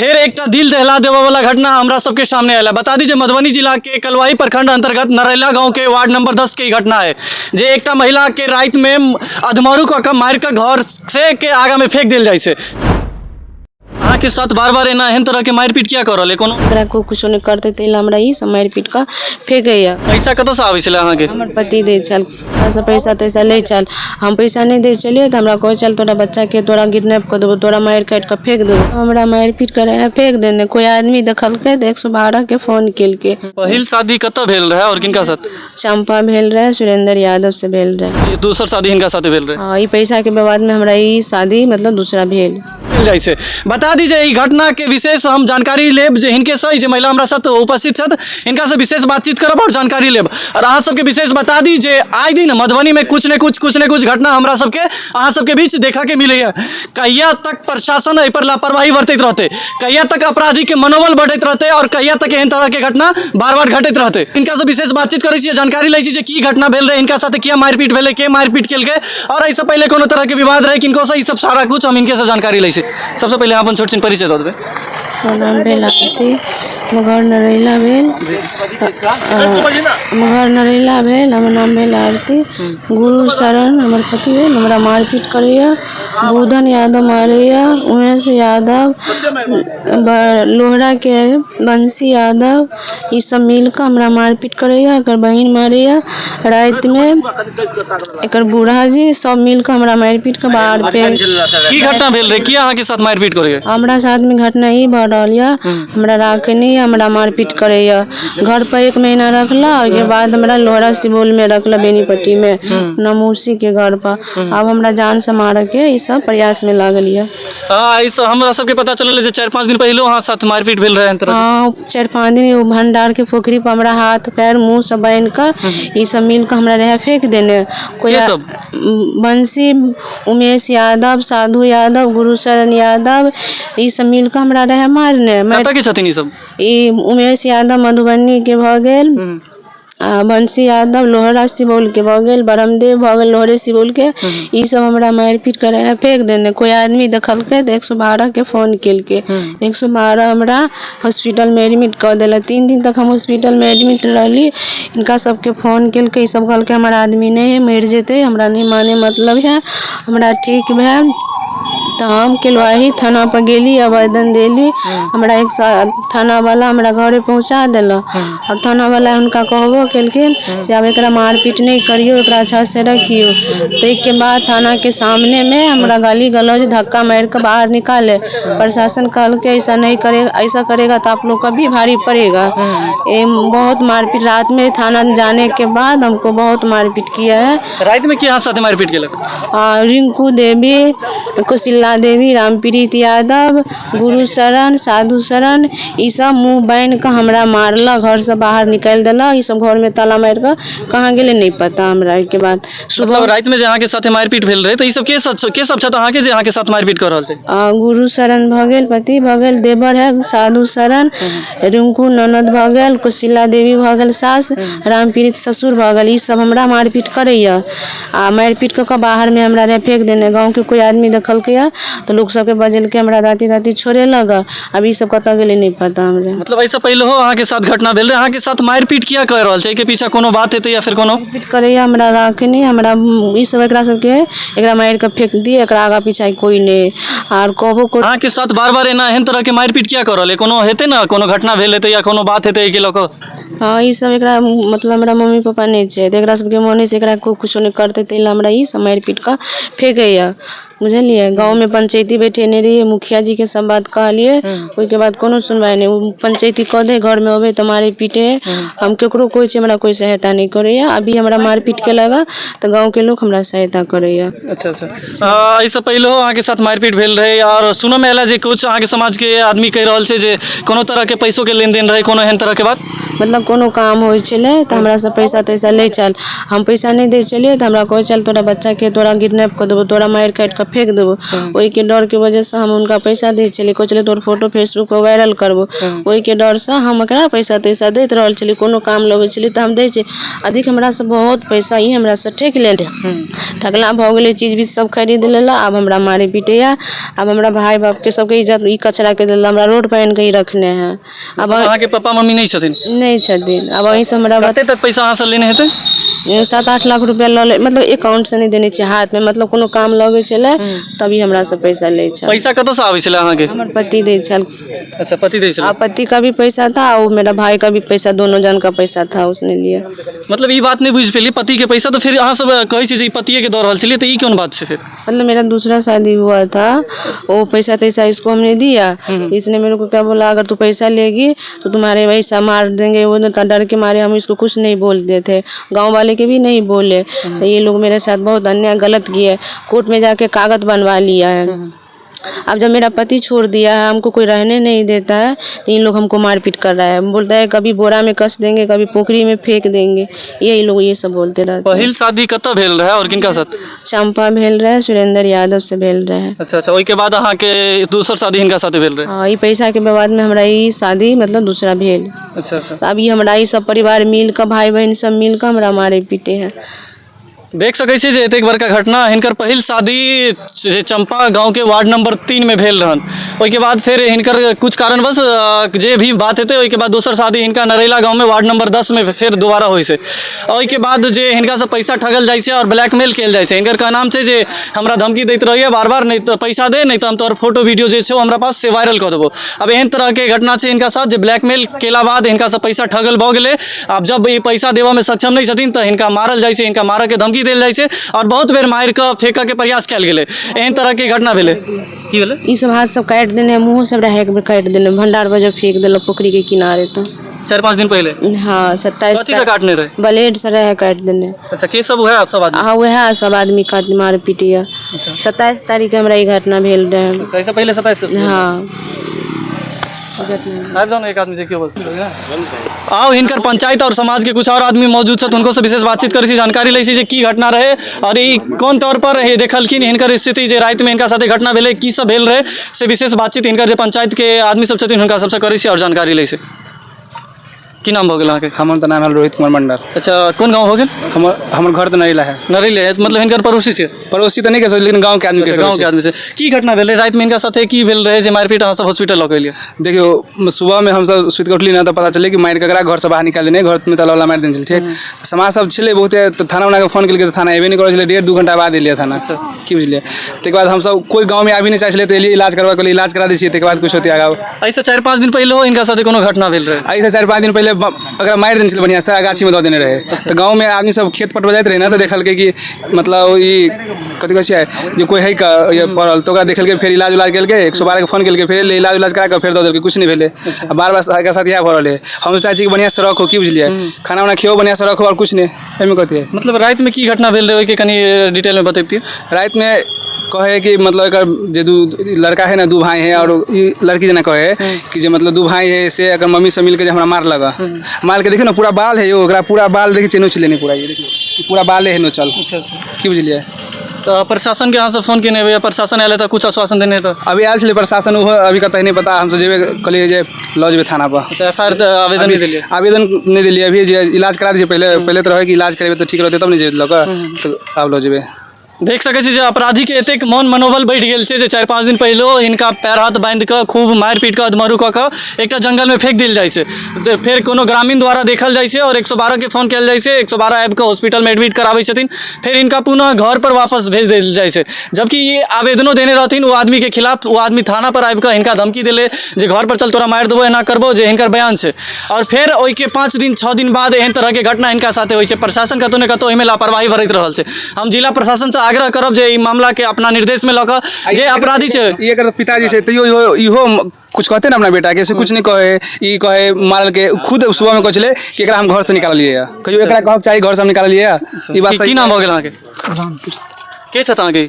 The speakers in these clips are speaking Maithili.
फेर एकटा दिल दहला देबऽ वाला घटना हमरा सबके सामने आयल है। बता दी जे मधुबनी जिला के कलुआही प्रखंड अंतर्गत नरैला गांव के वार्ड नंबर 10 के ई घटना है जे एकटा महिला के राति में अधमरू कऽ के मारि कऽ घर से के आगा में फेंक देल जाइ छै। अहाँके साथ बार बार एना एहन तरह के मारि पीट किया कऽ रहल है कोनो? एकरा कोइ कुछो नहि करतै ताहि लए हमरा ई सब मारि पीट कऽ फेकैया। पैसा कतऽसँ आबै छलै अहाँके? हमर पति दै छल। से पैसा तैसा लै छल। हम पैसा नहि दै छलियै तऽ हमरा कहै छल तोरा बच्चाके तोरा किडनैप कऽ देबौ, तोरा मारि काटि कऽ फेक देबौ। हमरा मारि पीट कऽ रहए फेक देने। कोइ आदमी देखलकै तऽ 112के फोन केलकै। पहिल शादी कतऽ भेल रहए आओर किनका साथ? चम्पा भेल रहए, सुरेन्द्र यादवसँ भेल रहए। दोसर शादी हिनका साथे भेल रहए? हँ, ई पैसाके विवादमे हमरा ई शादी मतलब दूसरा भेल। भेल जाइ छै। बता दी जे ई घटनाके विशेष हम जानकारी लेब जे हिनकेसँ, ई जे महिला हमरा साथ उपस्थित छथि हिनकासँ विशेष बातचीत करब आओर जानकारी लेब। आओर अहाँ सबके विशेष बता दी जे आइ दिन मधुबनीमे किछु ने किछु किछु ने किछु घटना हमरा सबके अहाँ सबके बीच देखऽके मिलैए। कहिया तक प्रशासन एहिपर लापरवाही बरतैत रहतै, कहिया तक अपराधीके मनोबल बढ़ैत रहतै आओर कहिया तक एहन तरहके घटना बार बार घटैत रहतै। हिनकासँ विशेष बातचीत करै छी, जानकारी लै छी जे की घटना भेल रहै, हिनका साथे किया मारिपीट भेलै, के मारिपीट केलकै आओर एहिसँ पहिले कोनो तरहके विवाद रहै किनको से, ई सब सारा कुछ हम इनके से जानकारी लै छी। सबसँ पहिले अपन छोट छिन परिचय दऽ देबै। हमर नाम भेल आरती, हमर घर नरैला भेल। हमर घर नरैला भेल, हमर नाम भेल आरती। गुरु शरण हमर पति भेल, हमरा मारपीट करैए, बुधन यादव मारैए, उमेश यादव, लोहराके बंसी यादव, ई सब मिलकऽ हमरा मारपीट करैए। एकर बहिन मारैए रातिमे, एकर बूढ़ा जी सब मिलकऽ हमरा मारि पीट कऽ बाहर फेक। की घटना भेल रहै, किया अहाँके साथ मारिपीट करैए? हमरा साथमे घटना ई भऽ रहल यऽ, हमरा राखै नहि यऽ, हमरा मारपीट करैए। घरपर एक महीना रखलक, ओहिके बाद हमरा लोहरा सुपौलमे रखलक, बेनीपट्टीमे अपना मौसीके घरपर। आब हमरा जानसँ मारऽके ई सब प्रयासमे लागल यऽ। हँ, एहिसँ हमरा सबके पता चलल जे 4-5 दिन पहिलो अहाँ साथ मारिपीट भेल रहै। हँ, 4-5 दिन ओ भण्डारके पोखरि पर हमरा हाथ पैर मुँह सब बान्हि कऽ ई सब मिल कऽ हमरा रहै फेक देने। कोइ के सब? बंसी, उमेश यादव, साधु यादव, गुरुशरण यादव, ई सब मिल कऽ हमरा रहै मारने। कतऽ के छथिन ई सब? ई उमेश यादव मधुबनीके भऽ गेल, आ बंसी यादव लोहरा सिबौलके भऽ गेल, ब्रह्मदेव भऽ गेल लोहरे सिबौलके। ई सब हमरा मारि पीट कऽ रहए फेक देने। कोइ आदमी देखलकै तऽ 112के फोन केलकै। 112 हमरा हॉस्पिटलमे एडमिट कऽ देलक। 3 दिन तक हम हॉस्पिटलमे एडमिट रहली। हिनका सबके फोन केलकै, ई सब कहलकै हमर आदमी नहि हइ, मरि जेतै, हमरा नहि माने मतलब हइ। हमरा ठीक भेल तऽ हम केलुआही थानापर गेली, आवेदन देली। हमरा एक थानावला हमरा घरे पहुँचा देलक। आओर थानावला हुनका कहबो केलखिन से आब एकरा मारपीट नहि करियौ, एकरा अच्छासँ रखियौ। ताहिके बाद थानाके सामनेमे हमरा गाली गलौज धक्का मारिकऽ बाहर निकाले। प्रशासन कहलकै ऐसा नहीं करे, ऐसा करेगा तो आप लोग का भी भारी पड़ेगा। ए बहुत मारपीट रात में थाना जाने के बाद हमको बहुत मारपीट किया है। रातिमे के अहाँ साथे मारपीट केलक? आ रिंकू देवी, कौशिल्या देवी, रामप्रीत यादव, गुरु शरण, साधु शरण, ई सब मुँह बान्हि कऽ हमरा मारलक, घरसँ बाहर निकालि देलक। ई सब घरमे ताला मारि कऽ कहाँ गेलै नहि पता हमरा। एहिके बाद सुबह मतलब रातिमे जे अहाँके साथे मारिपीट भेल रहै तऽ ई सब के सब के सब छथि अहाँके जे अहाँके साथ मारिपीट कऽ रहल छै? आ गुरु शरण भऽ गेल, पति भऽ गेल, देवर है साधु शरण, रिंकू ननद भऽ गेल, कौशिल्या देवी भऽ गेल सास, रामप्रीत ससुर भऽ गेल। ई सब हमरा मारपीट करैए आ मारिपीट कऽ कऽ बाहरमे हमरा रहए फेक देने। गाँवके कोइ आदमी देखलकैए तऽ लोक सबके बजेलकै, हमरा दाँती दाँती छोड़ेलक। आब ई सब कतऽ गेलै नहि पता हमरा। मतलब एहिसँ पहिलहो अहाँके साथ घटना भेल रहै, अहाँके साथ मारिपीट किया कऽ रहल छै? एहिके पीछा कोनो बात हेतै या फेर कोनो? मारिपीट करैए हमरा राखै नहि हमरा। ई सब एकरा सबके एकरा मारि कऽ फेक दियै, एकरा आगाँ पीछा कोइ नहि आर कहबो। अहाँके साथ बार बार एना एहन तरहके मारिपीट किया कऽ रहल है? कोनो हेतै ने, कोनो घटना भेल हेतै या कोनो बात हेतै एहिके लऽ कऽ? हँ, ई सब एकरा मतलब हमरा मम्मी पापा नहि छै तऽ एकरा सबके मोन होइ छै एकरा कोइ कुछो नहि करतै, ताहि लए हमरा ई सब मारि पीट कऽ फेकैए, बुझलियै? गाँवमे पंचैती बैठेने रहियै, मुखिया जीके सब बात कहलियै, ओहिके बाद कोनो सुनवाइ नहि। ओ पंचैती कऽ दै, घरमे अबै तऽ मारै पीटै। हम ककरो कहै छियै, हमरा कोइ सहायता नहि करैए। अभी हमरा मारपीट केलक हँ तऽ गाँवके लोक हमरा सहायता करैए। अच्छा अच्छा, एहिसँ पहिलहो अहाँके साथ मारिपीट भेल रहै आओर सुनऽमे आयल जे किछु अहाँके समाजके आदमी कहि रहल छै जे कोनो तरहके पैसोके लेनदेन रहै, कोनो एहन तरहके बात? मतलब कोनो काम होइ छलै तऽ हमरासँ पैसा तैसा लै छल। हम पैसा नहि दै छलियै तऽ हमरा कहै छल तोरा बच्चाके तोरा किडनैप कऽ देबौ, तोरा मारि काटि कऽ फेंक देबो। ओहिके डरके वजहसँ हम हुनका पैसा दै छलियै। कहै छलै तोहर फोटो फेसबुकपर वायरल करबो। ओहिके डरसँ हम एकरा पैसा तैसा दैत रहल छलियै। कोनो काम लगै छलै तऽ हम दै छियै। अधिक हमरासँ बहुत पैसा ई हमरासँ ठकि लेने। ठकला भऽ गेलै, चीज बीज सब खरीद लेलक। आब हमरा मारै पीटैए। आब हमरा भाय बापके सबके इज्जत ई कचरा कऽ देलक। हमरा रोडपर आनि कऽ ई रखने है। आब अहाँके पप्पा मम्मी नहि छथिन? नहि छथिन। आब अहीँसँ हमरा कते तक पैसा अहाँसँ लेने हेतै? 7-8 लाख रुपया लऽ ले, मतलब अकाउंटसँ नहि देने छियै, हाथमे। मतलब कोनो काम लगै छलै तभी हमरासँ पैसा लै छल। पैसा कतऽसँ आबै छलै अहाँके? हमर पति दै छल। अच्छा, पति दै छलै। आ पति का भी पैसा था और मेरा भाई का भी पैसा, दोनों जन का पैसा था, उसने लिया। मतलब ई बात नहि बुझि पेलियै। पतिके पैसा तऽ फेर अहाँ सब कहै छियै जे ई पतिएके दऽ रहल छलियै, तऽ ई कोन बात छै फेर? मतलब मेरा दूसरा शादी हुआ था, वो पैसा तैसा इसको हमने दिया। इसने मेरे को क्या बोला, अगर तू पैसा लेगी तो तुम्हारे वैसा मार देंगे। वो तो डर के मारे हम इसको कुछ नहीं बोलते थे, गांव वाले के भी नहीं बोले। तो ये लोग मेरे साथ बहुत अन्याय गलत किए। कोर्ट में जाके कागज बनवा लिया है। अब जब मेरा पति छोड़ दिया है, हमको कोई रहने नहीं देता है, तो इन लोग हमको मारपीट कर रहा है। बोलता है कभी बोरा में कस देंगे, कभी पोखरी में फेंक देंगे। यही लोग ये सब बोलते रहते हैं। पहिल शादी कतऽ भेल रहै आओर किनका साथ? चंपा भेल रहे, सुरेंद्र यादव से भेल रहे। अच्छा, ओहिके बाद अहाँके दोसर शादी हिनका साथे भेल रहै? हाँ, ई पैसा के विवाद में हमरा ई शादी मतलब दूसरा भेल। अच्छा अच्छा तो अभी हमरा ई सब परिवार मिल कऽ, भाई बहन सब मिल कऽ हमरा मारे पीटे है। देख सकै छी जे एतेक बड़का घटना। हिनकर पहिल शादी जे चंपा गाँवके वार्ड नंबर 3मे भेल रहन, ओहिके बाद फेर हिनकर कुछ कारणवश जे भी बात हेतै, ओहिके बाद दोसर शादी हिनका नरेला गाँवमे वार्ड नंबर 10मे फेर दोबारा होइ छै। ओहिके बाद जे हिनकासँ पैसा ठगल जाइ छै आओर ब्लैकमेल कयल जाइ छै। हिनकर कहनाम छै जे हमरा धमकी दैत रहैए बार बार, नहि तऽ पैसा दे, नहि तऽ हम तोहर फोटो वीडियो जे छै ओ हमरा पास से वायरल कऽ देबो। आब एहन तरहके घटना छै हिनका साथ जे ब्लैकमेल केला बाद हिनकासँ पैसा ठगल भऽ गेलै। आब जब ई पैसा देबऽमे सक्षम नहि छथिन तऽ हिनका मारल जाइ छै, हिनका मारऽके धमकी देल जाइ छै आओर बहुत बेर मारि कऽ फेकऽके प्रयास कयल गेलै। एहन तरहके घटना भेलै। की भेलै? ई सब हाथ सब काटि देने, मुँहो सब रहै एक बेर काटि देने। भंडार बजे फेंक देलक पोखरी के किनारे तो। 4-5 दिन पहिले? हाँ, 27। कथी से काटने रहे? ब्लेड से रहे काटि देने। अच्छा, के सब? उएह सब आदमी? हाँ, वएह सब आदमी काट मार पीट। 27 तारीख के हमरा ई घटना भेल रहे। अच्छा, एहिसँ पहिले 27? हाँ। आबि जाउ ने, एक आदमी देखियौ बस। आउ, हिनकर पंचायत और समाज के कुछ और आदमी मौजूद छथि, हुनको से विशेष बातचीत करै छी, जानकारी लै छी जे की घटना रहे और ई कोन तौर पर हे देखलखिन हिनकर स्थिति, जे रातिमे हिनका साथे घटना भेलै, की सब भेल रहे, से विशेष बातचीत हिनकर जे पंचायत के आदमी सब छथिन हुनका सबसँ करै छी और जानकारी लै छी। की नाम भऽ गेल अहाँके? हमर तऽ नाम है रोहित कुमार मंडल। अच्छा, कोन गाँव हो गेल? हमर हमर घर तऽ नरेला है। नरेले है, मतलब हिनकर पड़ोसी छै? पड़ोसी तऽ नहि कहि सकैत, लेकिन गाँवके आदमी कहि गाँव सकै के आदमी छै। की घटना भेलै रातिमे हिनका साथे? की भेल रहै जे मारिपीट अहाँ सब हॉस्पिटल लऽ के एलियै? देखियौ, सुबहमे हमसब सुति कऽ उठली ने तऽ पता चललै कि मारि कऽ एकरा घरसँ बाहर निकालि देने, घरमे ताला वाला मारि देने छलै। ठीक तऽ समाज सब छलै बहुते, तऽ थाना उनाके फोन केलकै तऽ थाना एबे नहि करै छलै। 1.5-2 घंटा बाद एलियै थाना, की बुझलियै? ताहिके बाद हमसब कोइ गाँवमे आबि नहि चाहै छलै, तऽ एलियै इलाज करबा कहलियै इलाज करा दै छियै, ताहिके बाद कुछ होतै आगाँ। एहिसँ 4-5 दिन पहिले हिनका साथे कोनो घटना भेल रहै? एहिसँ 4-5 दिन पहिले एकरा मारि देने छलै बढ़िआँसँ आ गाछीमे दऽ देने रहै। तऽ गाँवमे आदमी सब खेत पटबऽ जाइत रहै ने, तऽ देखलकै कि मतलब ई कथी कहै छियै जे कोइ हइ कऽ ये पड़ल, तऽ ओकरा देखलकै, फेर इलाज उलाज केलकै, 112के फोन केलकै, फेर एलै, इलाज उलाज करा कऽ फेर दऽ देलकै। कुछ नहि भेलै आ बार बार एकरा साथ इएह भऽ रहल है। हम चाहै छी कि बढ़िआँसँ रखो, की बुझलियै? खाना उना खियौ, बढ़िआँसँ रखो, आओर कुछ नहि। एहिमे कथी है? मतलब रातिमे की घटना भेल रहै, ओहिके कनि डिटेलमे बतैबतियै। रातिमे कहै है कि मतलब एकर जे दू लड़का है ने, दू भाई है, और ई लड़की जेना कहै है कि जे मतलब दू भाई है से एकर मम्मी से मिलके जे हमरा मारलक। मार के देखियौ ने, पूरा बाल है यौ, ओकरा पूरा बाल देखै छियै, नोचि लेने पूरा। ये देखियौ, ई पूरा बाले है नोचल, की बुझलियै? तऽ प्रशासनके अहाँ सब फोन केने हेबै? प्रशासन आयल तऽ कुछ आश्वासन देने हेतै? अभी आयल छलै प्रशासन, ओहो अभी कतऽ नहि पता। हमसब जेबै, कहलियै जे लऽ जेबै थाना पर। अच्छा, एफ I R आवेदन नहि देलियै? आवेदन नहि देलियै अभी, जे इलाज करा दै छियै पहिले। पहिले तऽ रहै कि इलाज करेबै तऽ ठीक रहतै, तब ने जेबै लऽ कऽ, तऽ आब लऽ जेबै। देख सकै छी जे अपराधीके एतेक मन मनोबल बढ़ि गेल छै जे 4-5 दिन पहिलो हिनका पैर हाथ बान्हि कऽ खूब मारि पीट कऽ अधमरू कऽ कऽ एकटा जंगलमे फेंक देल जाइ छै, जे फेर कोनो ग्रामीण द्वारा देखल जाइ छै आओर 112के फोन कयल जाइ छै। 112 आबि कऽ हॉस्पिटलमे एडमिट कराबै छथिन, फेर हिनका पुनः घर पर वापस भेज देल जाइ छै, जबकि ई आवेदनो देने रहथिन ओ आदमीके खिलाफ। ओ आदमी थाना पर आबि कऽ हिनका धमकी देले जे घर पर चल, तोरा मारि देबो, एना करबो, जे हिनकर बयान छै। आओर फेर ओहिके 5 दिन 6 दिन बाद एहन तरहके घटना हिनका साथे होइ छै। प्रशासन कतहु ने कतहु ओहिमे लापरवाही बरति रहल छै। हम जिला प्रशासनसँ आग्रह करब जे ई मामलाके अपना निर्देशमे लऽ कऽ जे अपराधी छै। ई एकर पिताजी छै, तैयो इहो इहो कुछ कहते ने अपना बेटाके, से कुछ नहि कहै। ई कहै मारलके, खुद सुबहमे कहै छलै कि एकरा हम घरसँ निकाललियै यऽ। कहियो एकरा कहक चाही, घरसँ हम निकाललियै यऽ, ई बात की सही। की नाम भऽ गेल अहाँके? के छथि अहाँके?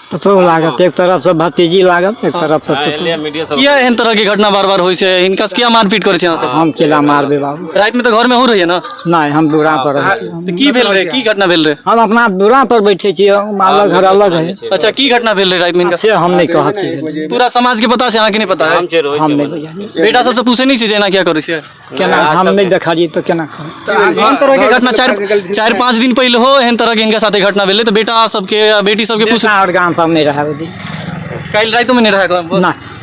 पुतोहु लागत, एक तरफसँ भतीजी लागत, एक तरफसँ पुतोहु। किया एहन तरह के घटना बार बार होइ छै? हिनका से किया मारपीट करै छै अहाँ सब? हम केला मारबै बाबू? रातिमे तऽ घरमे अहूँ रहियै ने? नहि, हम दूरा पर रहै छी। तऽ की भेल रहै? की घटना भेल रहै? हम अपना दूरा पर बैठे छी, हम अलग, घर अलग है। अच्छा, की घटना भेल रहै रातिमे हिनका? से हम नहि कहब की भेलै। पूरा समाज के पता छै, अहाँके नहि पता है? हम नहि बुझलियै। बेटा सबसँ पूछै नहि छै जे एना किया करै छियै? केना, हम नहि देखलियै तऽ केना कहब? एहन तरह के घटना 4-5 दिन पहिले हो, एहन तरह के हिनका साथे घटना भेलै, तऽ बेटा सबके आ बेटी सबके पूछ। बेटा आओर गाम पर नहि रहै ओहि दिन। काल्हि रातिमे नहि रहै? नहि।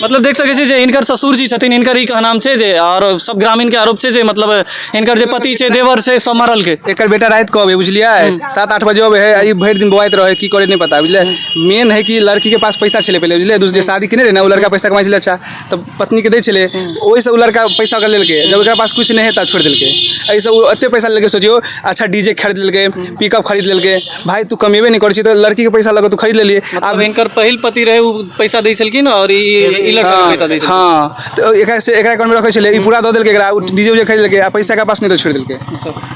मतलब देख सकै छी जे हिनकर ससुर जी छथिन, हिनकर ई कहनाम छै जे आओर सब ग्रामीण के आरोप छै जे मतलब हिनकर जे पति छै, देवर छै, सब मारल के। एकर बेटा राति कऽ अबै, बुझलियै, 7-8 बजे अबै है आ ई भरि दिन बौआइत रहै, की करे नहि पता, बुझलियै। मेन है कि लड़की के पास पैसा छलै पहिले, बुझलियै। दूसरे शादी केने रहै ने, ओ लड़का पैसा कमाइ छलै, अच्छा, तऽ पत्नीके दै छलै। ओहिसँ ओ लड़का पैसा ओकरा लेलकै। जब ओकरा पास किछु नहि है तब छोड़ि देलकै। एहिसँ ओ एते पैसा लेलकै, सोचियौ, अच्छा डीजे खरीद लेलकै, पिकअप खरीद लेलकै। भाई, तू कमेबे नहि करै छी तऽ लड़कीके पैसा लऽ कऽ तू खरीद लेलियै। आब हिनकर पहिल पति रहै, ओ पैसा दै छलखिन आओर ई ई लड़का के पैसा दै छलखिन। हँ, तऽ एकरा से एकरा अकाउंटमे रखै छलै, ई पूरा दऽ देलकै एकरा। ओ डीजे उजे खरीद लेलकै आ पैसा एकरा पास नहि, तऽ छोड़ि देलकै।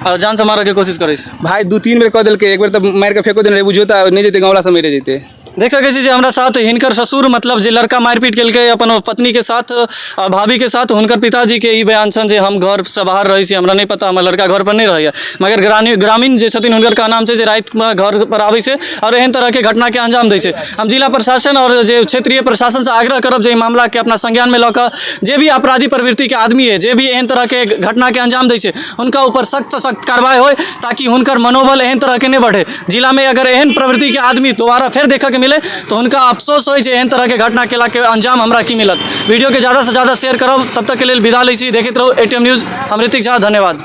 आओर जान से मारऽ के कोशिश करै छै? भाई, 2-3 बेर कऽ देलकै। एक बेर तऽ मारि कऽ फेको देने रहै, बुझियौ तऽ नहि जेतै, गाँवला सब मरि जेतै। देख सकै छी जे हमरा साथ हिनकर ससुर, मतलब जे लड़का मारिपीट केलकै अपन पत्नीके साथ आ भाभीके साथ, हुनकर पिताजीके ई बयान छनि जे हम घरसँ बाहर रहै छी, हमरा नहि पता, हमर लड़का घर पर नहि रहैए। मगर ग्रामीण ग्रामीण जे छथिन, हुनकर कहनाम छै जे रातिमे घर पर आबै छै आओर एहन तरहके घटनाके अंजाम दै छै। हम जिला प्रशासन आओर जे क्षेत्रीय प्रशासनसँ आग्रह करब जे ई मामलाके अपना संज्ञानमे लऽ कऽ जे भी अपराधी प्रवृत्तिके आदमी अइ, जे भी एहन तरहके घटनाके अंजाम दै छै, हुनका ऊपर सख्त सख्त कार्रवाई होय, ताकि हुनकर मनोबल एहन तरहके नहि बढ़े। जिलामे अगर एहन प्रवृत्तिके आदमी दोबारा फेर देखऽके मिले तऽ हुनका अफसोस होइ जे एहन तरहके घटना केलाके अंजाम हमरा की मिलत। वीडियोके ज़्यादासँ ज़्यादा शेयर करब। तब तकके लेल विदा लै छी। देखैत रहू एटीएम न्यूज़। हम ऋतिक झा, धन्यवाद।